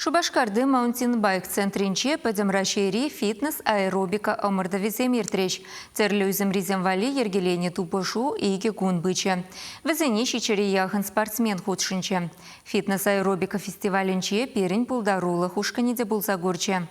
Шупашкарти маунтинбайк центрӗнче Пӗтӗм Раҫҫейри фитнес-аэробика ӑмӑртӑвӗсем иртрӗҫ. Тӗрлӗ ӳсӗмрисем валли йӗркеленӗ тупӑшу икӗ кун пычӗ. Вӗсене ҫиччӗре яхӑн спортсмен хутшӑнчӗ. Фитнес-аэробика фестивалӗнче пирӗн пултарулӑх ушкӑнӗ те пулса курчӗ.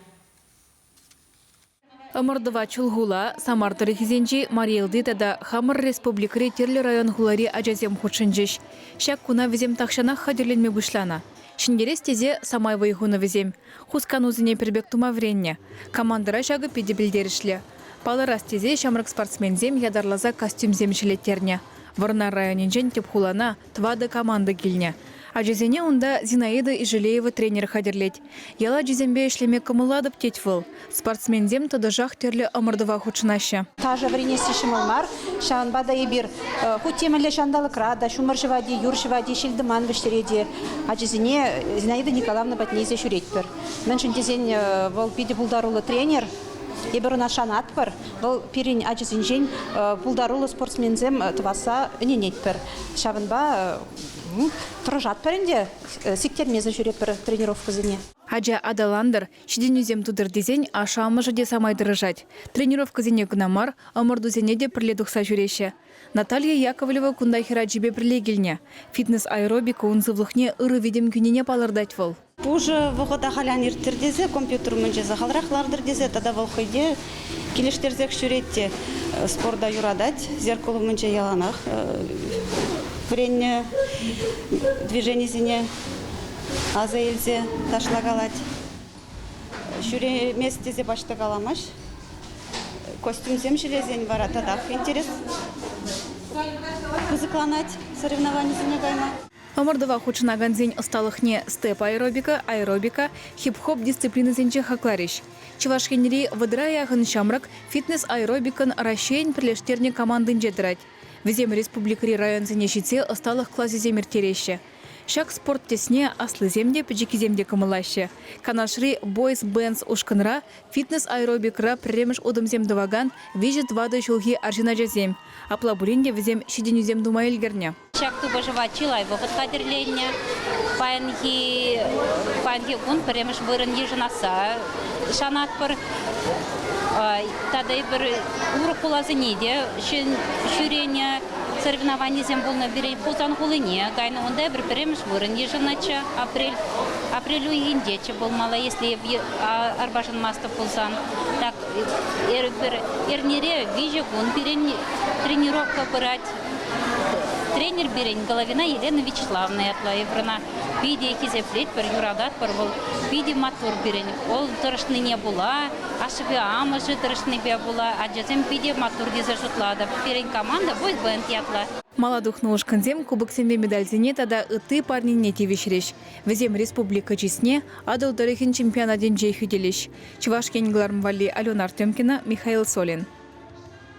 Ӑмӑртӑва Чулхула, Самар тӑрӑхӗсенчи, Мари Элти тата хамӑр республикӑри тӗрлӗ район-хулари ачасем хутшӑнчӗҫ. Ҫак куна вӗсем тахҫанах хатӗрленме пуҫланӑ. Ҫӗнтерес тесе самай вӑй хунӑ вӗсем. Хусканусене пӗр пек тума вӗреннӗ. Командӑра ҫакӑ питӗ пӗлтерӗшлӗ. Палӑрас тесе ҫамрӑк спортсменсем ятарласа костюмсем ҫӗлеттернӗ. Вӑрнар районӗнчен тӗп хулана тӑватӑ команда килнӗ. Ачасене унта Зинаида Ижелеева тренер хатӗрлет. Ял ачисемпе ӗҫлеме кӑмӑллатӑп, тет вӑл. Спортсменсем тӑтӑшах тӗрлӗ ӑмӑртӑва хутшӑнаҫҫӗ. Ташӑ вӗренесси ҫӑмӑл мар. Ҫавӑнпа та эпир хуть темӗнле ҫанталӑкра та, ҫумӑр ҫӑвать-и, юр ҫӑвать-и, ҫил-тӑман вӗҫтерет-и, ачасене Зинаида Николаевна патне илсе ҫӳретпӗр. Мӗншӗн тесен вӑл питӗ пултаруллӑ тренер. Эпир ӑна шанатпӑр. Вӑл пирӗн ачасенчен пултаруллӑ спортсменсем тӑвасса ӗненетпӗр. Ҫавӑнпа тӑрӑшатпӑр ӗнтӗ, сиктермесӗр ҫӳретпӗр тренировкӑсене. Ача аталантӑр, ҫитӗнӳсем тутӑр тесен ашшӗ-амӑшӗ те самай тӑрӑшать. Тренировкӑсене кӑна мар, ӑмӑртусене те пӗрле тухса ҫӳреҫҫӗ. Наталья Яковлева кунта хӗрачипе пӗрле килнӗ. Фитнес-аэробика ун сывлӑхне ырӑ витӗм кӳнине палӑртать вӑл. Пушӑ вӑхӑта халь ан ирттӗр тесе, компьютер умӗнче сахалрах лартӑр тесе тата вӑл хӑй те килӗштерсех ҫӳрет те спорта юратать. Зеркало умӗнче яланах вӗреннӗ движенисене аса илсе ташлакалать. Ҫӳремест тесе пач та каламасть. Костюмсем ҫӗлесен вара татах интерес пысӑкланать соревнованисене кайма. Ӑмӑртӑва хутшӑнакансен ӑсталӑхне степ-аэробика, аэробика, хип-хоп дисциплинӑсенче хакларӗҫ. Чӑваш Енри вӑтӑра яхӑн ҫамрӑк фитнес-аэробикӑн Раҫҫейӗн пӗрлештернӗ командинче тӑрать. Вӗсем республикӑри районсене ҫитсе ӑсталӑх класӗсем ирттереҫҫӗ. Ҫак спорт тӗсне аслисем те, пӗчӗккисем те кӑмӑллаҫҫӗ. Канашри Boys Bands ушкӑнра фитнес-аэробикӑра пӗрремӗш утӑмсем тӑвакан виҫӗ-тӑватӑ ҫулхи арҫын ачасем. Апла пулин те вӗсем ҫитӗнӳсем тума ӗлкӗрнӗ. Ҫак тупӑшӑва чылай вӑхӑт хатӗрленнӗ. Паянхи, паянхи кун пӗрремӗш вырӑн йышӑнасса шанатпӑр. Тата эпир урӑх хуласене те ҫӳренӗ, соревнованисем пулнӑ. Пирӗн Хусан хулине кайнӑ. Унта эпир пӗрремӗш вырӑн йышӑннӑччӗ апрель, апрель уйӑхӗнчеччӗ пулмалла, если арпашӑнмастӑп пулсан. Так, пӗр эрнере виҫӗ кун пирӗн тренировка пырать. Тренер пирӗн Головина Елена Вячеславовна ятлӑ. Эпир ӑна питӗ хисеплетпӗр, юрататпӑр. Вӑл питӗ маттур пирӗн. Вӑл тӑрӑшнине пула, ашшӗпе амӑшӗ тӑрӑшнипе пула ачасем питӗ маттур тесе шутлатӑп. Пирӗн команда бойсбенд ятлӑ. Мала тухнӑ ушкӑнсем кубоксемпе медальсене тата ытти парнене тивӗҫрӗҫ. Вӗсем республика чысне Атӑл тӑрӑхӗн чемпионатӗнче хӳтӗлӗҫ. Чӑваш Ен кӑларӑм валли Алена Артемкина, Михаил Солин.